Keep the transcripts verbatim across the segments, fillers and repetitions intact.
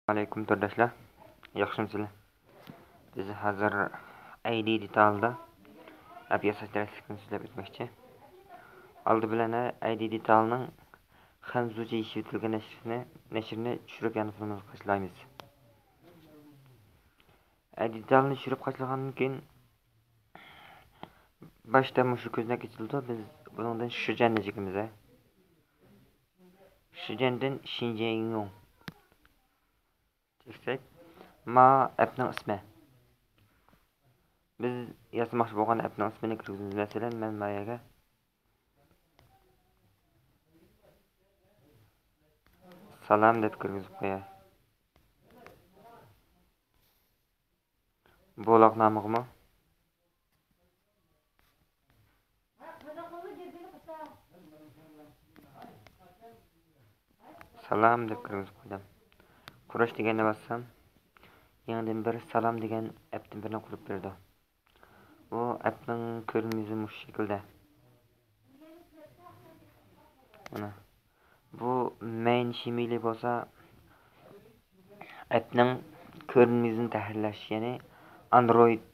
ئەسسالامۇئەلەيكۇم تورداشلار، ياخشىمۇسىلەر؟ بىز ھازىر ئەيدى دېتالىدا ئەپ ياساش دەرسلىكىنى سۆزلەپ ئۆتمەكچى. ئالدى بىلەن ئەيدى دېتالىنىڭ خەنزۇچە يېشىۋېتىلگەن نەشرىنى، نەشرىنى چۈشۈرۈپ يانفونىمىزغا قاچىلايمىز. ئەيدى دېتالىنى چۈشۈرۈپ قاچىلىغاندىن كېيىن، باشتا مۇشۇ كۆزنەك ئېچىلىدۇ، بىز بۇنىڭدىن شىجەننى چېكىمىز. شىجەندىن شىنجيەنيۇڭ چەكسەك، ما ئەپنىڭ ئىسمى. بىز ياسىماقچى بولغان ئەپنىڭ ئىسمىنى كىرگۈزىمىز. مەسىلەن، مەن ما يەرگە سالام دەپ كىرگۈزۈپ قوياي. بولاق نامىغىمۇ سالام دەپ كىرگۈزۈپ قويدۇم. قۇرۇش دېگەننى باسسام، يېڭىدىن بىر سالام دېگەن ئەپتىن بىرنى قۇرۇپ بېرىدۇ. بۇ ئەپنىڭ كۆرۈنمە يۈزى مۇشۇ شەكىلدە. مانا. بۇ مەين شىمىلى بولسا ئەپنىڭ كۆرۈنمە يۈزىنى تەھرىرلەش، يەنى ئاندرويد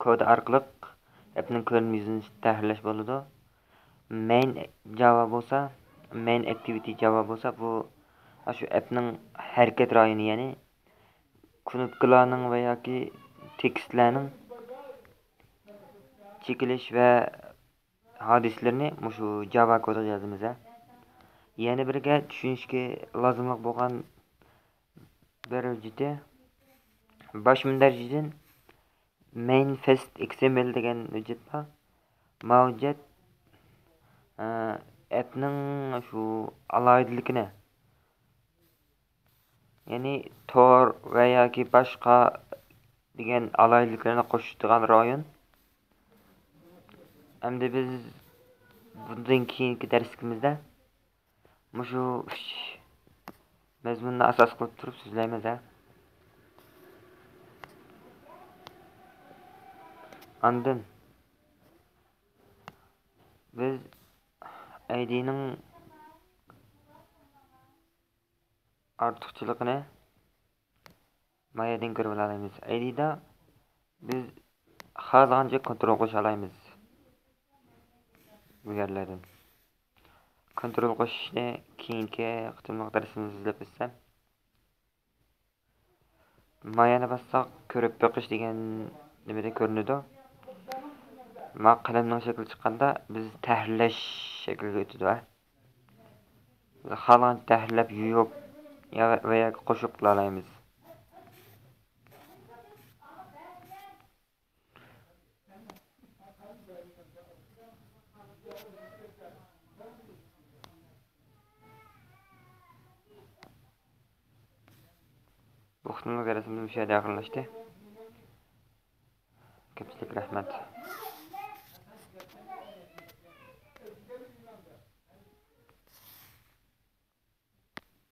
كودى ئارقىلىق ئەپنىڭ كۆرۈنمە يۈزىنى تەھرىرلەش بولىدۇ. مەين جاۋا بولسا، مەين ئەكتىۋىتى جاۋا بولسا، بۇ ئاشۇ ئەپنىڭ ھەرىكەت رايونى، يەنى كۇنۇپكىلارنىڭ ۋە ياكى تېكىستلەرنىڭ چېكىلىش ۋە ھادىسىلىرىنى مۇشۇ جاۋا كودىغا يازىمىز. يەنە بىرگە چۈشىنىشكە لازىملىق بولغان بىر ھۆججىتى، باش مۇندەرىجىدىن مەينىفېست ئېكسېمېل دېگەن ھۆججەت بار. ما ھۆججەت، ئە، ئەپنىڭ شۇ ئالاھىدىلىكىنى، يەنى تور ۋە ياكى باشقا دېگەن ئالاھىدىلىكلەرنى قوشىدىغان رايون. ئەمدى بىز بۇندىن كېيىنكى دەرسلىكىمىزدە مۇشۇ ئۈچ مەزمۇننى ئاساس قىلىپ تۇرۇپ سۆزلەيمىز ھە. ئاندىن بىز ئەيدىنىڭ ئارتۇقچىلىقىنى ما يەردىن كۆرۈۋالالايمىز. ئەيدىدا بىز خالىغانچە كونترول قوشالايمىز بۇ يەرلەردىن. كونترول قوشۇشنى كېيىنكى قېتىملىق دەرسىمىزدە سۆزلەپ ئۆتسەم. مايانى باسساق، كۆرۈپ بېقىش دېگەن نېمىدە كۆرۈنىدۇ. ما قەلەمنىڭ شەكلى چىققاندا، بىز تەھرىرلەش شەكلىگە ئۆتىدۇ، ھە. بىز خالىغانچە تەھرىرلەپ، يۇيۇپ يا، ۋە ياكى قوشۇپ قىلالايمىز. بۇ قېتىملىق دەرسىمىز مۇشۇ يەردە ئاخىرلاشتى. كۆپچىلىك رەھمەت.